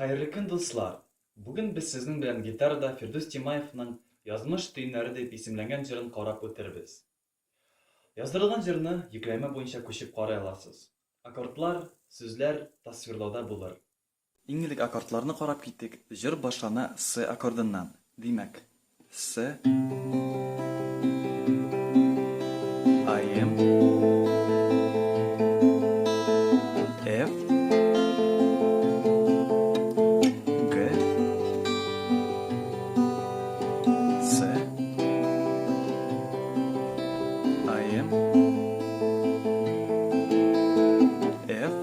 Хәерле көн, дуслар! Бүген без сезнең белән гитарада Фирдүс Тимаевның Язмыш төеннәре дип исемләнгән җырын карап үтербез. Яздырылган җырны йөкләмә буенча күчеп карый аласыз. Аккордлар, сүзләр тасвирлауда булыр. Иң элек аккордларны карап китик, җыр башлана С аккордыннан. Димәк, С, АМ, Ф, Г, С, АМ, Ф,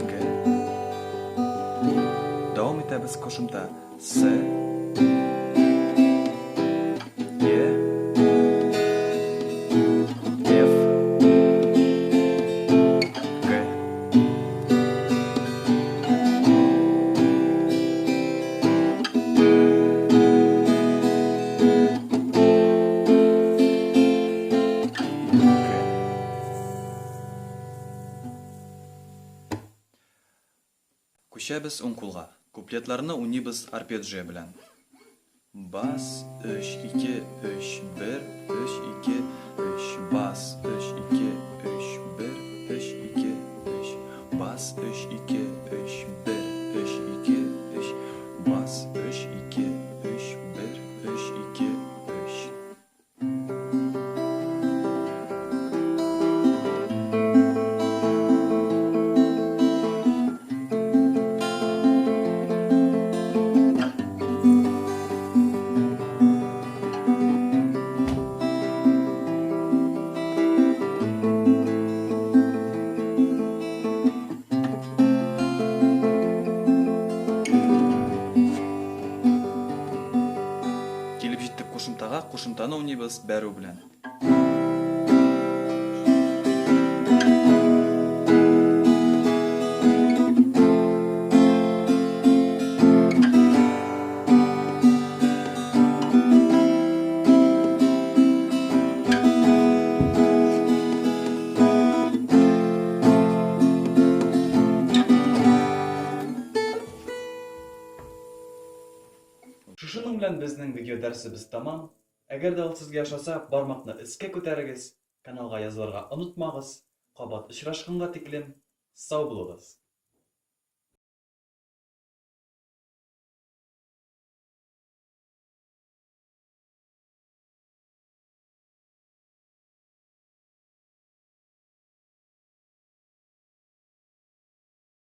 Г. Дәвам итәбез кушымта С, Е, Ф, Г. Күчәбез уң кулга. Куплетларны уйныйбыз арпеджио белән. Бас, өч, ике, өч, бер, өч, ике, өч, бас, өч, ике, өч, бер, өч, ике, өч, бас, өч, ике, өч, бер, өч, ике, өч, бас, өч, ике, өч, бер, өч, ике, өч. Килеп җиттек кушымтага, кушымтаны уйныйбыз бәрү белән. Шушының белән безнең видео дәресебез тәмам. Әгәр дә ул сезгә ошаса, бармакны өскә күтәрегез, каналга язылырга онытмагыз. Кабат очрашканга тиклем, сау булыгыз!